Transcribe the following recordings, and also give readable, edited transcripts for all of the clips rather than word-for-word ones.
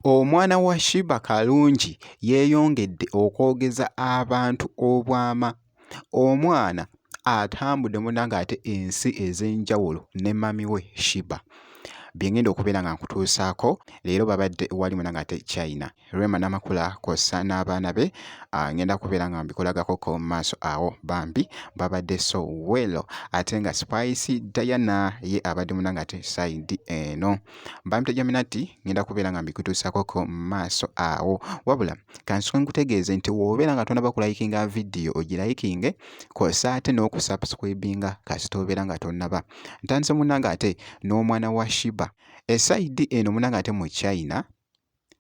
Omwana wa Sheebah Karungi yeeyongedde okwogeza abantu obwama. Omwana atambudde munnange ate ensi ez'enjawulo ne mummy we Sheebah. Bye ngenda okubeera nga nkutuusaako leero babadde wali munnange ate China. Rema Namakula kw'ossa n'abaana be ngenda kubeera nga mbikulagakoko mu maaso awo bambi babadde so well ate nga Spice Diana ye abadde munnange ate sayidi eno. Bambi Jaminati ngenda kubeera nga mbikutuusaakoko mu maaso awo wabula kansooke nkutegeeze nti w'obeera nga tonnaba kulayikinga vidiyo ogilayikinge kw'ossa ate n'okusubscribinga kasita obeera nga tonnaba. Ntandise munnange ate n'omwana wa Sheebah. Esayidi eno munnange ate mu China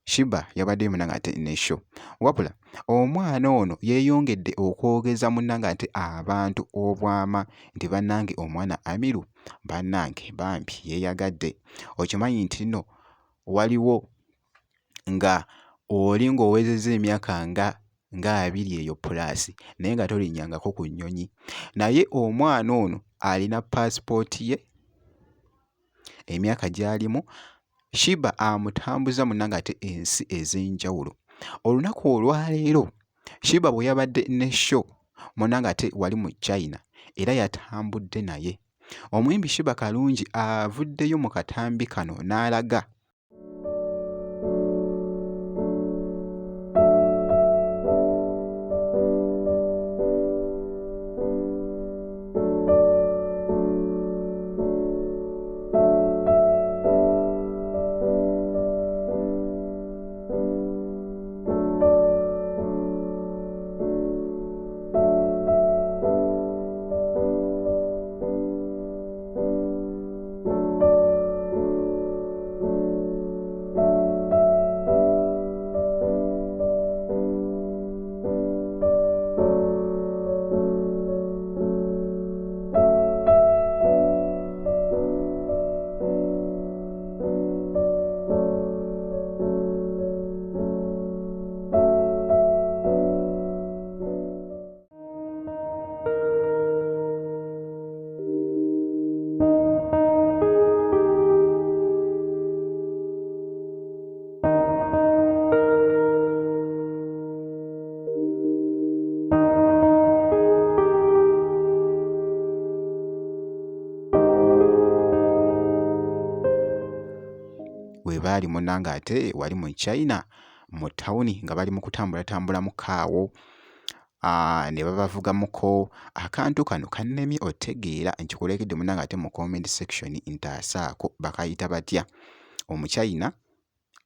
Sheebah yabaddeyo munnange ate ne show wabula omwana ono yeeyongedde okwogeza munnange ate abantu obwama nti bannange omwana Amiru bannange bambi yeeyagadde. Okimanyi nti nno waliwo nga oli ng'owezezza emyaka nga nga abiri eyo pulaasi naye nga tolinnyangako ku nnyonyi naye omwana ono alina paasipooti ye emyaka gy'alimu Sheebah amutambuza munnange ate ensi ez'enjawulo. Olunaku olwaleero Sheebah bwe yabadde ne show munnange ate wali mu China era yatambudde naye. Omuyimbi Sheebah Karungi avuddeyo mu katambi kano n'alaga we baali munnange ate wali mu China mu ttawuni nga bali mu kutambulatambulamuko awo ne babavugamuko. Akantu kano kannemye otegeera nkikulekedde munnange ate mu comment section ntaasaako bakayita batya? Omuchina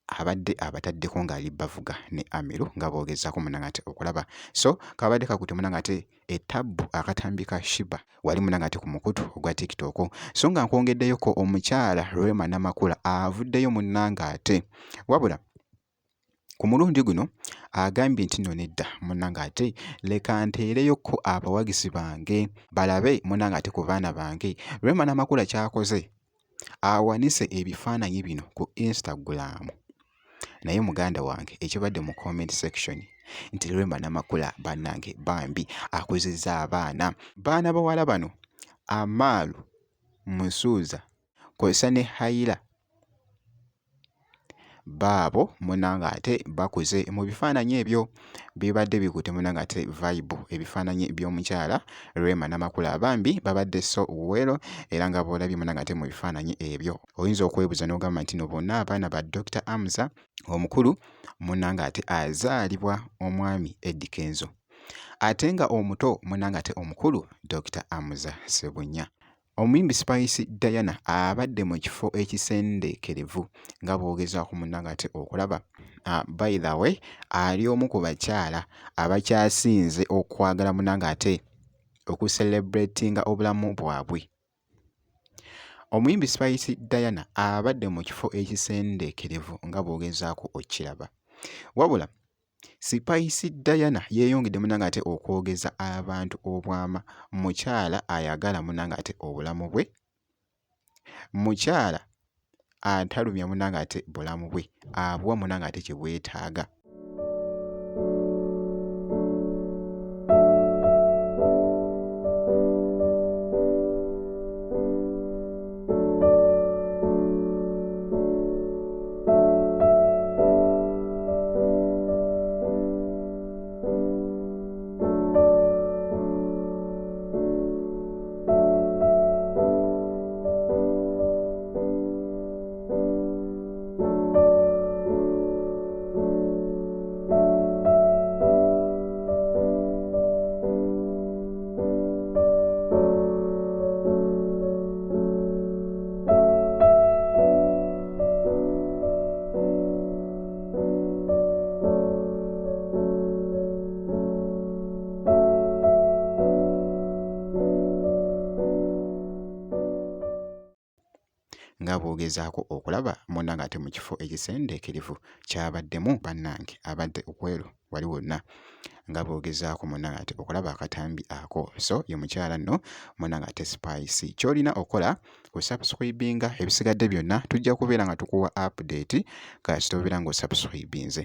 abadde abataddeko ng'ali bavuga ne Amiru nga boogezaako munnange ate okulaba. So kabadde kakutte munnange ate etabbu akatambi ka Sheebah wali munnange ate ku mukutu ogwa TikTok. So nga nkwongeddeyoko omukyala Rema Namakula avuddeyo munnange ate wabula ku mulundi guno agambye nti nno nedda munnange ate leka nteereyokko abawagizi bange balabe munnange ate ku baana bange. Rema Namakula ky'akoze awanise ebifaananyi bino ku Instagram naye muganda wange ekibadde mu comment section nti Rema Namakula bannange bambi akuzizza abaana. Baana bawala bano Amaal Musuuza kw'ossa ne Haila baabo munnange ate bakuze mu bifaananyi ebyo bibadde bikutte munnange ate vibe ebifaananyi by'omukyala Rema Namakula bambi babadde so well era nga bw'olabye munnange ate mu bifaananyi ebyo oyinza okwebuuza n'ogamba nti no bonna abaana ba Dokita Amza omukulu munnange ate azaalibwa omwami Eddy Kenzo ate nga omuto munnange ate omukulu Dokita Amza Ssebunya. Omuyimbi Spice Diana abadde mu kifo ekisendeekerevu nga bw'ogezaako munnange ate okulaba. By the way ali omu ku bakyala abakyasinze okwagala munnange ate okucelebratinga obulamu bwabwe. Omuyimbi Spice Diana abadde mu kifo ekisendeekerevu nga bw'ogezaako okukiraba. Wabula Sipayisi Diana yeeyongedde munnange ate okwogeza abantu obwama. Mukyala ayagala munnange ate obulamu bwe, mukyala atalumya munnange ate bulamu bwe, abuwa munnange ate kye bwetaaga. nga bw'ogezaako okulaba munnange ate mu kifo ekisendeekerevu ky'abaddemu bannange abadde okweru wali wonna nga bw'ogezaako munnange ate okulaba akatambi ako. So ye mukyala nno munnange ate Spice. Ky'olina okukola kusubscribinga, ebisigadde byonna tujja kubeera nga tukuwa update kasita obeera ng'osubscribinze.